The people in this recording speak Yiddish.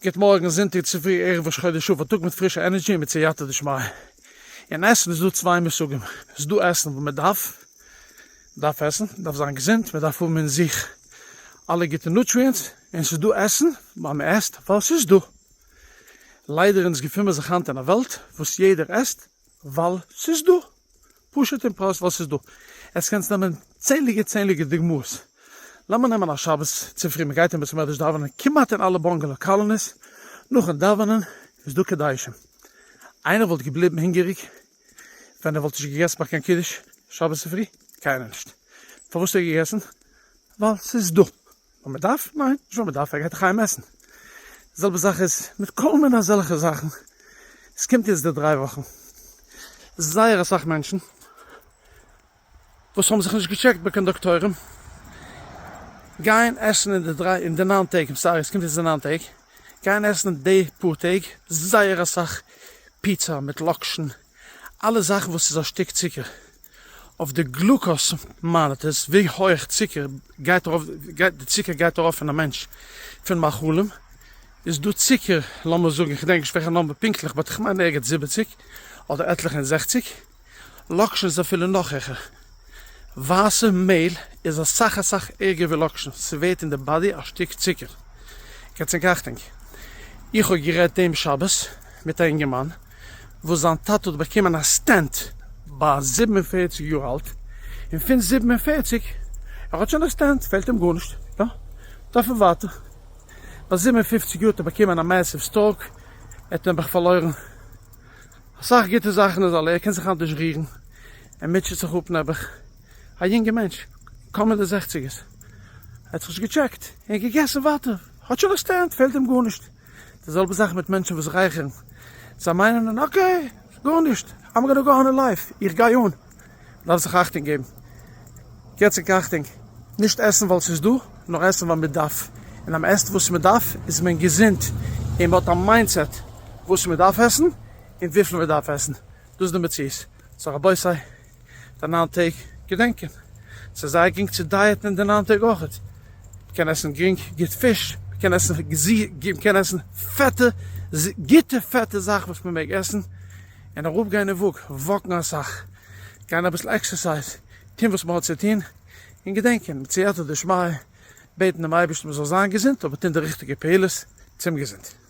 גוט מארגן, זונטאג צופרי ערב ראש חודש אב, א טאג מיט פרישע energy און מיט סייעתא דשמיא. אין עסן איז דא צוויי מושגים, עס איז דא עסן וואס מען דארף, מען דארף עסן, מען דארף זיין געזונט, מען דארף האבן אין זיך אלע גוטע nutrients, און עס איז דא עסן ווייל מען עסט ווייל עס איז דא. ליידער אונז געפין מיר זיך היינט אין א וועלט וואס יעדער עסט ווייל ס'איז דא. פשוט און פראסט ווייל ס'איז דא. עטס קענטס נעמען צענדליגע צענדליגע דוגמאות. לאמיר נעמען א שבת צופרי מ'גייט אין בית מדרש דאווענען כמעט אין אלע bungalow colonies נאכן דאווענען איז דא קידושים. איינער וואלט געבליבן הונגעריג ווען ער וואלט נישט געגעסן ביי קיין קידוש שבת צופרי? קיינער נישט. פארוואס האט ער געגעסן? ווייל ס'איז דא. ווייל מען דארף? ניין, נישט ווייל מען דארף, ער גייט דאך אהיים עסן. די זעלבע זאך איז מיט כל מיני אזעלכע זאכן. עס קומט יעצט די דריי וואכן, זייער אסאך מענטשן וואס האבן זיך נישט געטשעקט ביי קיין דאקטוירים, גייען עסן אין די דריי, אין די ניין טעג, I'm sorry, עס קומט יעצט די ניין טעג, גייען עסן אין די פאר טעג זייער אסאך פיצא מיט לאקשן, אלע זאכן וואס איז א שטיק צוקער. אויף די glucose monitors ווי הויעך צוקער גייט ארויף די צוקער גייט ארויף פון א מענטש פון מאכלים איז דא צוקער לאמיר זאגן איך געדענק נישט וועלכע number פונקטליך but איך מיין ערגעץ זיבעציג אדער עטליכע און זעכציג לאקשן איז אפילו נאך העכער ווייסע מעהל איז אסאך אסאך ערגער ווי לאקשן ס'ווערט אין די body א שטיק צוקער געטס ענק אכטונג איך האב גערעדט דעם שבת מיט א אינגערמאן וואס זיין טאטע האט באקומען א stent ביי 47 יאר אלט, און פון 47, ער האט שוין א stent, פעלט אים גארנישט, יא, דארף ער ווייטער, ביי 57 יאר האט ער באקומען א massive stroke, ער האט נעבעך פארלוירן אסאך גוטע זאכן אין זיין לעבן, ער קען זיך היינט נישט רירן, ער מוטשעט זיך אפ נעבעך, א יונגע מענטש, קוים אין די זעכציגערס, ער האט זיך נישט געטשעקט, און געגעסן ווייטער, האט שוין א stent, פעלט אים גארנישט. די זעלבע זאך מיט מענטשן וואס רייכערן, זיי מיינען okay, גארנישט, I'm gonna go on in life, איך גיי אן. מ'דארף זיך אכטונג געבן. געטס ענק אכטונג, נישט עסן ווייל ס'איז דא, נאר עסן ווייל מ'דארף. און אז מ'עסט וואס מ'דארף איז מען געזונט, און מ'האט א mindset וואס מ'דארף עסן און וויפיל מ'דארף עסן. דאס איז די מציאות. so רבותי. די ניין טעג געדענקען. ס'איז זייער גרינג צו דייעטן אין די ניין טעג אויכעט. מ'קען עסן גרינג גוט פיש, מ'קען עסן מ'קען עסן פעטע גוטע פעטע זאכן וואס מ'מעג עסן, און אראפגיין אין וואג, וואקן אסאך, גיין אביסל exercise, טון וואס מ'האט צו טון, און געדענקען, מיט סייעתא דשמיא, בעטן דעם אייבערשטן מ'זאל זיין געזונט, אבער טון די ריכטיגע פעולות צום געזונט.